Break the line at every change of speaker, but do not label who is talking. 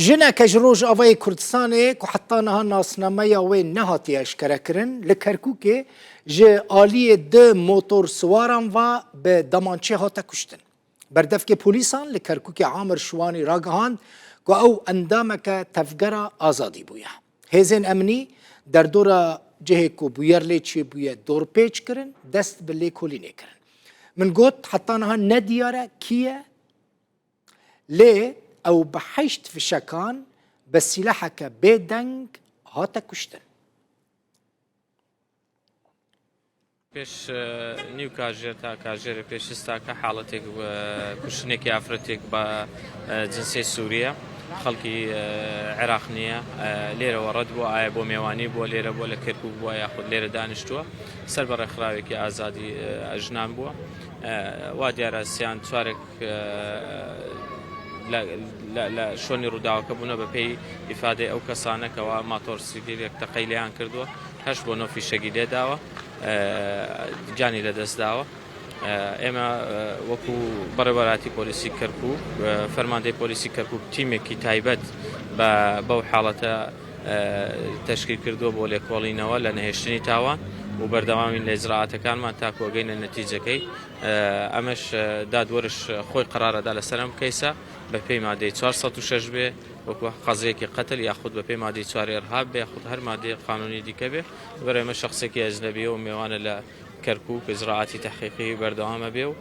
Jineke ji Rojavayê Kurdistanê ku heta niha nasnameya wê nehatiye eşkerekirin, li Kerkûkê ji aliyê du motorsiwaran ve bi demançê hate kuştin. Berdevkê polîsan li Kerkûkê Amir Şiwanî ragihand ku ew endameke Tevgera Azadî bûye. Hêzên emnî derdora cihê ku bûyer lê çêbûye dorpêç kirin, dest bi lêkolînê kirin. Min got heta niha ne diyar e kî ye lê ew bi heşt fişekan bi sîleheke bêdeng hate kuştin.
پێش نیو کاژێر تا کاژێرێ پێش ئێستاکە حاڵەتێک کوشتنێکی ئافرەتێک بە جنسیەی سووریە خەڵکی عێراق نییە لێرەوە ڕەت بووە ئایا بۆ مێوانی بووە لێرە بووە لە کەرکک بووە یاخود لێرە دانیشتووە سەر بە ڕێکخراوێکی ئازادی ژنان بووە وا دیارە سیان چوارێک لە شوێنی ڕووداوەکە بوونە بە پێی ئیفادەی ئەو کەسانە کەوا ماتۆرسیکلێک تەقەی لێیان کردووە هەشت بۆ نۆ فیشەکی لێداوە گیانی لەدەستداوە. ئێمە وەکو بەڕێوەبەرایەتی پۆلیسی کەرکوک فەرماندەی پۆلیسی کەرکوک تیمێکی تایبەت بە بەو حاڵەتە تەشکیل کردووە بۆ لێکۆڵینەوە لە نەهێشتنی تاوان و بەردەوامین لە ئیجرائاتەکانمان تاکو ئەگەینە نەتیجەکەی ئەمەش دادوەرش خۆی قەرارەدا لەسەر ئەم کەیسە بە پێی مادەی 406 بێ وەکو قەزیەکی قەتل یاخود بە پێی مادەی چوار ئێرهاب بێ یاخود هەر مادەی قانونی دیکە بێ بەر ئێمە شخصێکی ئەجنەبیە و مێوانە لە کەرکوک ئیجرائاتی تحقیقی بەردەوامە بێ و.